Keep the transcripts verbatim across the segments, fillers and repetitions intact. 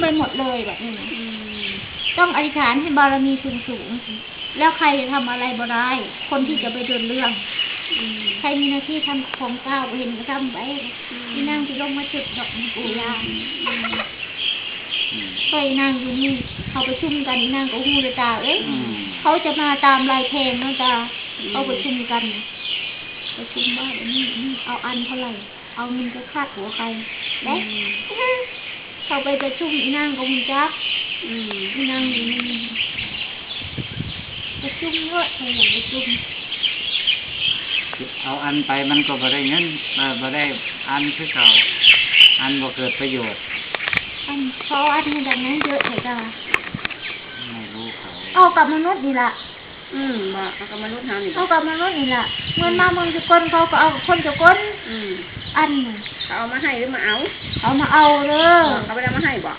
ไปหมดเลยแบบนี้นะ อืม ต้องอธิษฐานให้บารมีสูงๆ แล้วใครจะทำอะไรบ่ได้ คนที่จะไปเดินเรื่อง อืม ใครมีหน้าที่ทำของเจ้าเห็นก็ทำไป อืม อีนางที่ลงมาจุดดอกไม้ปูยา อืม อืม เคยนางอยู่นี่ เขาประชุมกันอีนางก็ฮู้เลยตาเอ้ย อืม เขาจะมาตามลายแทงนะตา อืม เขาประชุมกัน ประชุมว่าเดี๋ยวนี้นี่เอาอันเท่าไหร่ เอาเงินก็คาดหัวไปได้ อืม เขาไปประชุมอีนางก็ฮู้จัก อืม อีนางอยู่นี่ประชุมเยอะเขาอยากประชุม เอาอันไปมันก็บ่ได้เงินเอ่อบ่ได้อันคือเก่า อันบ่เกิดประโยชน์ อันเขาอันมาจากนั้นเยอะเลยจ้า ไม่รู้เขา เอากับมนุษย์นี่ละ อืม บ่เอากับมนุษย์เฮานี่ เอากับมนุษย์นี่ละเงินมาเมืองสกลเขาก็เอากับคนสกล อืม อันหนึ่ง เขาเอามาให้หรือมาเอา เอามาเอาเด้อ เขาบ่ได้มาให้บ่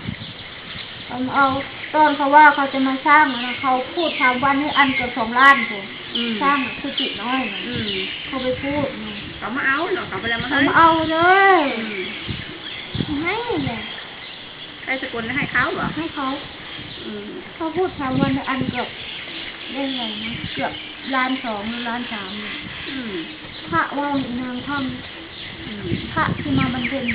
เอามาเอาตอนเขาว่าเขาจะมาสร้างนะเขาพูดสามวันให้อันเกือบสองล้านผม อืม สร้างกุฏิน้อยนะ อืม เขาไปพูดนะ เขามาเอาเนาะเขาบ่ได้มา เขา ให้ มาเอาเลย อืม ให้เลย ให้สกลให้เขาบ่ ให้เขา อืม เขาพูดสามวันให้อันเกือบได้ไงนะเกือบล้านสองหรือล้านสามเนี่ย อืม พระว่าอีนางท่อง อืม พระที่มาบำเพ็ญ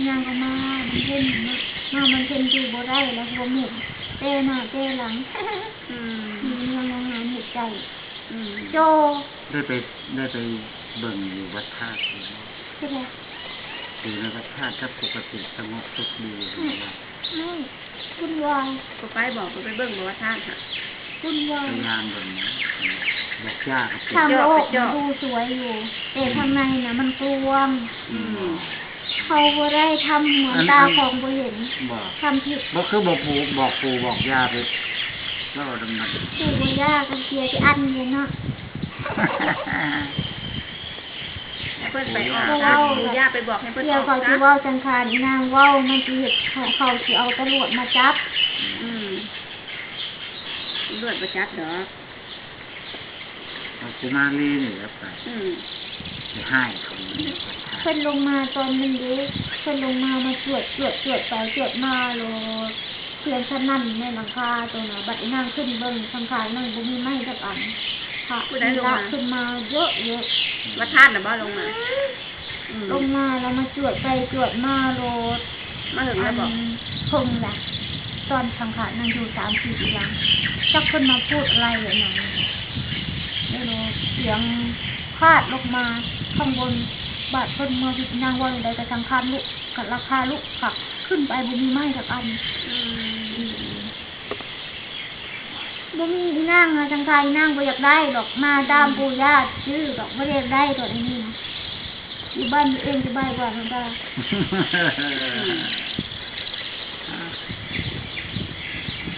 นางก็มาบำเพ็ญนะมาบำเพ็ญอยู่บ่ได้แล้วหัวหมุนเต้หน้าเต้หลัง อืม มีเรื่องงานหัวใจ อืม โจ ได้ไปได้ไปเบิ่งอยู่วัดธาตุอยู่บ่ คืออะไร อยู่ในวัดธาตุครับปกติสงบสุขดีอยู่ในวัด ไม่คุณวาย ก็ไปบอกก็ไปเบิ่งบ่ว่าท่านค่ะ คุณวาย พยายามเบิ่งนะบอกยากครับ ทางโลกมันดูสวยอยู่ แต่ทางในนะมันกลวง อืม เขาบ่ได้ทำเหมือนตาของบ่เห็น บอก ทำผิด บอกคือบอกปู่บอกปู่บอกย่าไปแล้วเอาดำเนิน ปู่บ่ย่าก็เสียที่อันเดียวเนาะ เพิ่นไปออกซะปู่ย่าไปบอกให้เพิ่น เดี๋ อ ยว อก เขา ซะ สิเว้าจังคานอีนางเว้ามันสิเฮ็ดให้เขาสิเอาตำรวจมาจับ อืมตำรวจมาจับดอก เอากุมารลีนี่แหล้วไป อืม ไปให้เขาเนี่ย เพิ่นลงมาตอนหนึ่งเด้เพิ่นลงมามาจวดจวดจวดไปจวดมาโลดเสียงสนั่นในหลังคาตรงนั้นบัดอีนางขึ้นเบิ่งสังขารนั่นบ่มีไม้จักอันพระ ผู้ใดลงมา มีพระขึ้นมาเยอะเยอะ วัดธาตุน่ะบ่ลงมาอืม ลงมาแล้วมาจวดไปจวดมาโลด มาถึงแล้วบอก อันเพิ่งละตอนสังขารนั่งอยู่สามสี่ปีหลังจักเพิ่นมาพูดอะไรอย่างนั้นไม่รู้เสียงพาดลงมาข้างบนบาดเพิ่นเมื่อวิทย์นางว่าอย่างใดก็สังขารลุกกับราคาลุกขับขึ้นไปบ่มีไม้สักอัน อืม บ่มีอีนางนะสังขารอีนางบ่อยากได้ดอกมาตามปู่ย่าชื่อดอกบ่ได้อยากได้ดอกอันนี้นะ อยู่บ้านตัวเองสบายกว่ามันก็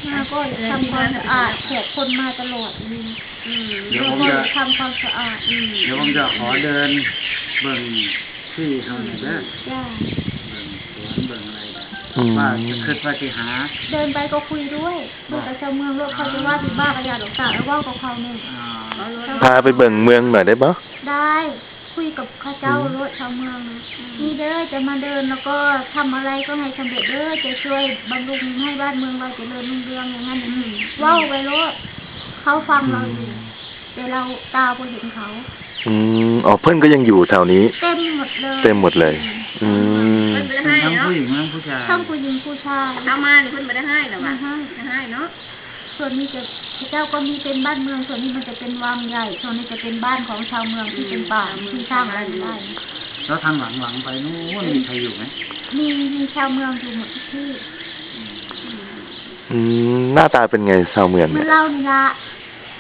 มาก็ทำความสะอาดแขกคนมาตลอดนี่ อืม เดี๋ยวผม ก็ จะ ทำความสะอาด อืม เดี๋ยวผมจะขอเดินเบิ่งที่เขาหน่อยเด้อ จ้า เบิ่งสวนเบิ่งอะไรกัน อืม ว่าจะคิดว่าสิหา เดินไปก็คุยด้วยคุยกับชาวเมืองโลดเขาจะว่าสิบ้ากับยาหลวงตาแล้วเว่ากับเขาเนี่ย อ่า เอารถ พาไปเบิ่งเมืองหน่อยได้ปะ ได้คุยกับเขาเจ้าโลดชาวเมืองนะนี่เด้อจะมาเดินแล้วก็ทำอะไรก็ให้สำเร็จเด้อจะช่วยบำรุงให้บ้านเมืองเราเจริญรุ่งเรืองอย่างนั้นอย่างนี้เว้าไปโลดเขาฟังเราอยู่แต่เราตาบ่เห็นเขา อืมอ๋อเพื่อนก็ยังอยู่แถวนี้ เต็มหมดเลย เต็มหมดเลย อืม เพิ่นบ่ได้ให้ ทั้ง เนาะ ผู้หญิงทั้งผู้ชาย ทั้งผู้หญิงผู้ชาย เอามานี่เพิ่นบ่ได้ให้หรอวะ ไม่ให้ บ่ได้ให้เนาะ ส่วนนี้จะพระเจ้าก็มีเป็นบ้านเมือง ส่วนนี้มันจะเป็นวังใหญ่ ส่วนนี้จะเป็นบ้านของชาวเมืองที่เป็นป่า อืม ที่สร้างอะไรไม่ได้ แล้วทางหลังหลังไปนู่นมีใครอยู่ไหม มีมีชาวเมืองอยู่หมดทุกที่ อืมหน้าตาเป็นไงชาวเมือง เหมื เนี่ยอนเรานี่ละ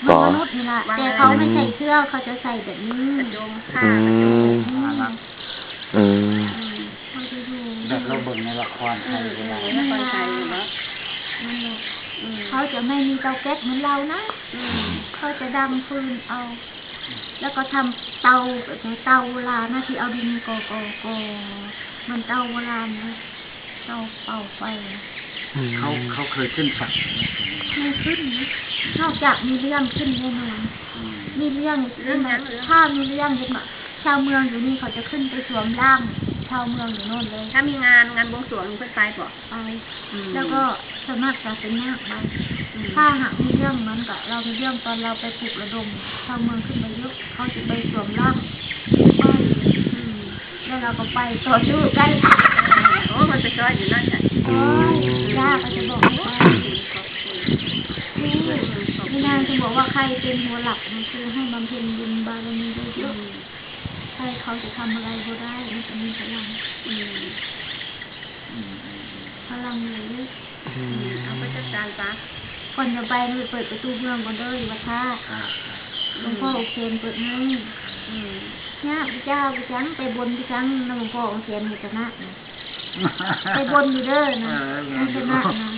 เหมือนมนุษย์นี่ละแต่เขาไม่ใส่เสื้อเขาจะใส่แบบนี้ กระโจมผ้า อืม น่ารัก อืม เขาจะอยู่ แบบเราเบิ่งในละครไทยเวลา ไม่ค่อยใส่อยู่เนาะ นั่นแหละ อืม เขาจะไม่มีเตาแก๊สเหมือนเรานะ อืม เขาจะดังฟืนเอา แล้วก็ทำเตาแบบนี้เตาโบราณนะที่เอาดินก่อก่อก่อมันเตาโบราณนะเตาเป่าไฟนะ อืม เขาเขาเคยขึ้นฝั่งไหม ไม่ขึ้นนะนอกจากมีเรื่องขึ้นแน่นอน อืม มีเรื่องขึ้นมาถ้ามีเรื่องขึ้นมาชาวเมืองอยู่นี่เขาจะขึ้นไปสวมร่าง ชาวเมืองอยู่โน่นเลย ถ้ามีงาน งานบวงสรวงนี่เพิ่นไปบ่ ไป อืม แล้วก็ส่วนมากจะเป็นนาคไป อืม ถ้าหากมีเรื่องเหมือนกับเรามีเรื่องตอนเราไปปลุกระดม ชาวเมืองขึ้นมาเยอะ เขาจะไปสวมร่าง อืม แล้วเราก็ไปต่อสู้กัน โอ้ มันไปซ่อนอยู่นั่นน่ะ โอ้ย อืม ย่าก็จะบอกให้ไป อืม ขอบคุณ นี่ นี่นางจะบอกว่าใครเป็นหัวหลักนะ คือให้บำเพ็ญบุญบารมีเยอะๆ อืม ใครเขาจะทำอะไรบ่ได้ มันจะมีพลัง อืม อืม อืม อืม พลังเลย อืม เอาไปจัดการซะ ก่อนจะไป ไปเปิดประตูเมืองก่อนเด้อ อยู่วัดท่า ครับ ครับ หลวงพ่อโอเคนเปิดให้ อืม เนี่ย พระเจ้าไปจัง ไปบนไปจังนะ หลวงพ่อโอเคนเนี่ยชนะนะ ไปบนอยู่เด้อนะ เออ มันชนะนะ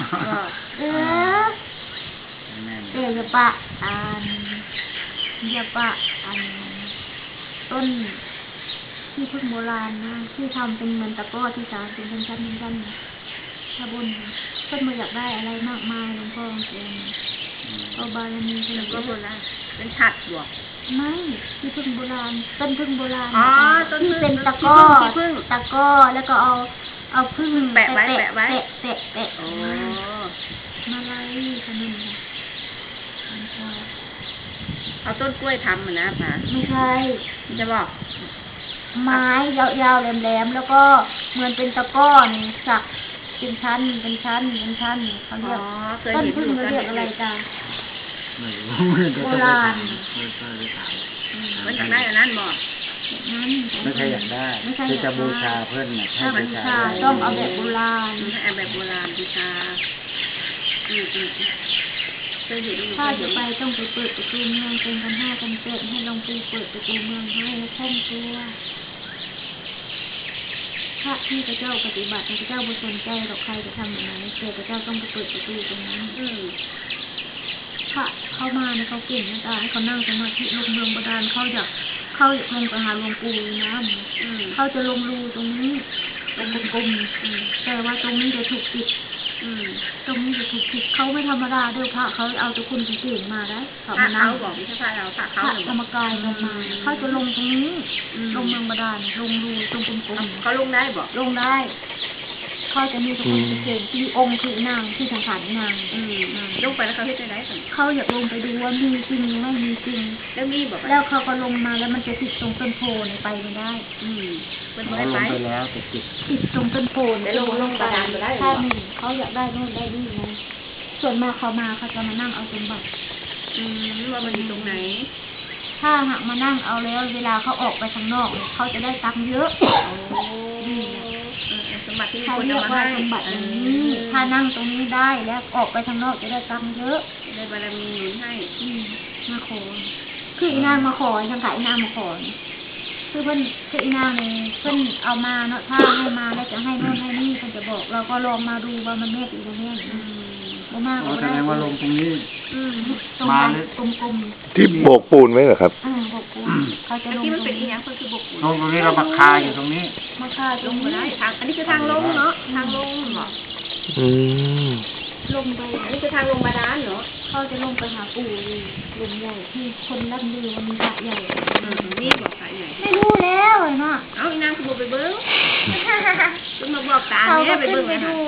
เออ แม่น แต่อย่าปะ อัน อย่าปะ อัน ต้นขี้ผึ้งโบราณนะ ที่ทำเป็นเหมือนตะกร้อที่สานเป็นชั้นๆๆนะ ถ้าบนนะ เพิ่นบ่อยากได้อะไรมากมาย หลวงพ่อโอเคน อืม ก็บารมีเพิ่น แล้วก็โบราณ เป็นฉัตรบ่ ไม่ ขี้ผึ้งโบราณ ต้นผึ้งโบราณ อ๋อ ต้นผึ้ง ที่เป็นตะกร้อ ขี้ผึ้ง ขี้ผึ้ง ตะกร้อ แล้วก็เอา เอาผึ้ง แปะไว้ แปะ แปะไว้ แปะ แปะ แปะ อ๋อ มาลัยขนมค่ะ เอาต้นกล้วยทำอะนะป้า ไม่ใช่ จะบอก ไม้ยาวๆ แหลมๆ แล้วก็เหมือนเป็นตะกร้อนี่ สักเป็นชั้น เป็นชั้น เป็นชั้น เขาเรียก อ๋อ เคยเห็นอยู่ ต้นผึ้งเขาเรียกอะไรจ๊ะ ไม่รู้ โบราณ ไม่เคยไปถาม อืม มันอยากได้อันนั้นบ่ แบบนั้น ไม่ใช่อยากได้ ไม่ใช่อยากได้ คือจะบูชาเพิ่นน่ะ ให้บูชา ถ้าบูชา ต้องเอาแบบโบราณ อืม ให้เอาแบบโบราณบูชา อืม อืม อืม เคยเห็นอยู่ ถ้าจะไปต้องไปเปิดประตูเมือง เป็นกันห้ากันเจ็ด ให้หลวงปู่เปิดประตูเมืองให้ ให้คล่องตัว พระที่พระเจ้าปฏิบัติเนี่ย พระเจ้าบ่สนใจหรอกใครจะทำแบบไหน แต่พระเจ้าต้องไปเปิดประตูตรงนั้น อืม พระเข้ามาเนี่ยเขาเก่งนะจ๊ะ ให้เขานั่งสมาธิลงเมืองบาดาล เขาอยาก เขาอยากลงไปหาหลวงปู่นะ อืม เขาจะลงรูตรงนี้ เป็นกลมๆ อืม แต่ว่าตรงนี้จะถูกปิด อืม ตรงนี้จะถูกปิด เขาไม่ธรรมดาเด้อ พระเขาเอาแต่คนเก่งๆ มาได้ เขามานั่ง พระเขาบอก ไม่ใช่พระเรา พระเขา พระธรรมกายเขามา อืม เขาจะลงตรงนี้ อืม ลงเมืองบาดาล ลงรูตรงกลมๆ เขาลงได้บ่ ลงได้ เขาจะมีทุกคน อืม เก่ง ที่องค์ที่นาง ที่สังขารนาง อืม อืม ลงไปแล้วเขาเฮ็ดจั่งใด๋ซั่น เขาอยากลงไปดูว่ามีจริงหรือไม่มีจริง แล้วมีบ่ แล้วเขาก็ลงมา แล้วมันจะติดตรงต้นโพธิ์เนี่ย ไปไม่ได้ อืม เพิ่นบ่ให้ไป เขาลงไปแล้ว แต่ติด ติดตรงต้นโพธิ์ แต่ลง ลงบาดาลบ่ได้ ถ้ามี เขาอยากได้โน่นได้นี่ไง ส่วนมากเขามาเขาจะมานั่งเอาสมบัติ อืม ว่ามันอยู่ตรงไหน ถ้าหากมานั่งเอาแล้ว เวลาเขาออกไปข้างนอกเนี่ย เขาจะได้ตังค์เยอะ โอ้ อืม เออ เออ สมบัติที่มีคนเอามาให้ เขาเรียกว่าสมบัติอย่างนี้ เออ ถ้านั่งตรงนี้ได้แล้วออกไปข้างนอกจะได้ตังค์เยอะ ได้บารมีหนุนให้ อืม มาขอ คืออีนางมาขอ อีนางขาย อีนางมาขอนี่ คือเพิ่น คืออีนางนี่ เพิ่นเอามาเนาะ ถ้าให้มาแล้วจะให้โน่นให้นี่ เพิ่นจะบอก เราก็ลองมาดูว่ามันแม่นหรือบ่แม่น อืม บ่มาก็บ่ได้ อ๋อ แสดงว่าลงตรงนี้ อืม ตรงนั้น มาเลย กลมๆ ที่โบกปูนไว้เหรอครับ อ่า โบกปูน เขาจะลง ที่มันเป็นอีหยัง เพิ่นคือโบกปูน ลงตรงนี้ เรามาคาอยู่ตรงนี้ มาคาตรงนี้ ลงมาได้ ทาง อันนี้คือทางลงเนาะ ทางลงเนาะ อืม ลงไป อันนี้คือทางลงบาดาลเนาะ เขาจะลงไปหาปู่อยู่หลุมใหญ่ที่คนร่ำลือว่ามีพระใหญ่ อืม มีบ่พระใหญ่ ไม่รู้แล้วเนาะ เอ้า อีนางคือบ่ไปเบิ่ง เพิ่นมาบอกตา เขาก็ แม่ไปเบิ่ง ขึ้นไป นะคะ ดู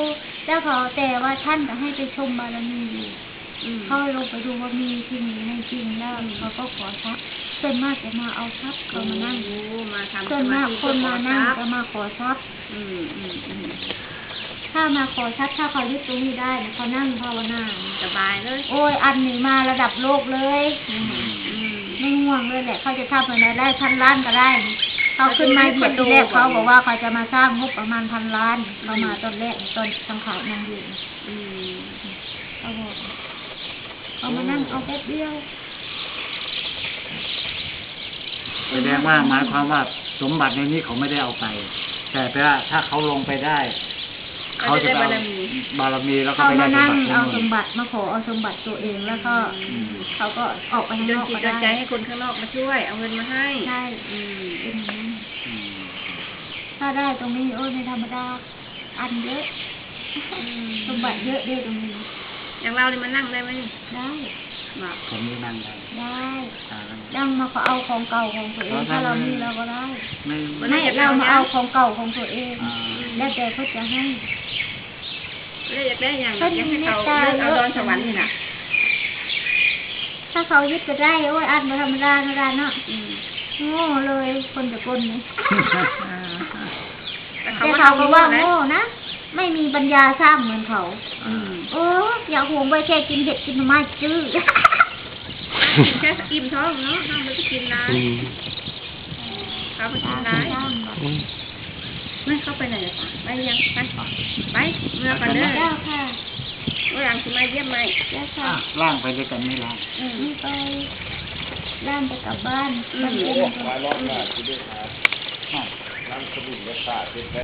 แล้วเขา แต่ว่าท่านก็ให้ไปชมบารมีอยู่ อืม เขาลงไปดูว่ามีจริงหรือไม่จริง แล้ว อืม เขาก็ขอทรัพย์ ส่วนมากจะมาเอาทรัพย์ เขามานั่ง โอ้ มาทำ ส่วนมาก สมาธิ คนมานั่ง เพื่อขอทรัพย์ จะมาขอทรัพย์ อืม อืม อืม ถ้ามาขอทรัพย์ ถ้าเขายึดตรงนี้ได้นะ เขานั่งภาวนา สบายเลย โอ้ย อันนี้มาระดับโลกเลย อืม อืม ไม่ห่วงเลยแหละ เขาจะทำอะไรได้ พันล้านก็ได้ เขาขึ้นมาเหยียบทีแรก เขาบอกว่าเขาจะมาสร้างงบประมาณพันล้าน เขามาตอนแรก ตอนสังขารยังอยู่ อืม เขาบอก เขามานั่งเอาแป๊บเดียว แสดงว่าหมายความว่าสมบัติในนี้เขาไม่ได้เอาไป แต่แปลว่าถ้าเขาลงไปได้ เขาจะได้ เขาจะไปเอาบารมี บารมี แล้วก็ เขา ไปได้ มานั่ง สมบัติ เอา ที่นู่น สมบัติ มาขอเอาสมบัติตัวเอง แล้วก็ อืม เขาก็ออกไปข้างนอกก็ได้ ดลจิตดลใจให้คนข้างนอกมาช่วย เอาเงินมาให้ ใช่ อืม เป็นอย่างนั้น อืม ถ้าได้ตรงนี้ โอ้ย ไม่ธรรมดา อันเยอะ อืม สมบัติเยอะเด้ตรงนี้ อย่างเราเนี่ยมานั่งได้ไหมนี่ ได้ มา ผมนี่นั่งได้ ได้ อ่านั่ง ดังมาเขาเอาของเก่าของตัวเอง อ๋อ ถ้าเรา นั่ง มีเราก็ได้ ไม่ ไม่ เรามาเอาของเก่าของตัวเอง อ่า แล้วแต่เขาจะให้ แล้วอยากได้อย่าง เพิ่น อยากให้เขา มีเมตตา เลือกเอาดอนสวรรค์นี่นะ ถ้าเขายึดก็ได้โอ้ยอันบ่ธรรมดาธรรมดาเนาะ อืม โง่เลยคนแต่คนนี้ แต่ แต่ เขา เขาก็ว่า ว่า โง่นะไม่มีปัญญาสร้างเหมือนเขา อืม โอ้อยากหวงไว้แค่กินเห็ดกินหน่อไม้จื้อ แค่อิ่มท้องเนาะห้ามไปกินร้าย อืม เขาไปกินร้าย อืม ไม่เข้าไปไหนล่ะจ๊ะไปยังไปไปเมื่อกันเด้อ เจ้าค่ะ เมื่อหลังสิมาเยี่ยมใหม่ เจ้าค่ะ อ่ะล่างไปด้วยกันไม่ล่าง อืม นี่ไปร่างจะกลับบ้าน อืม บ้านเอง มาลองหน้าที่เด้อครับ อ่ะ นั่งสมุนและขาดเป็นได้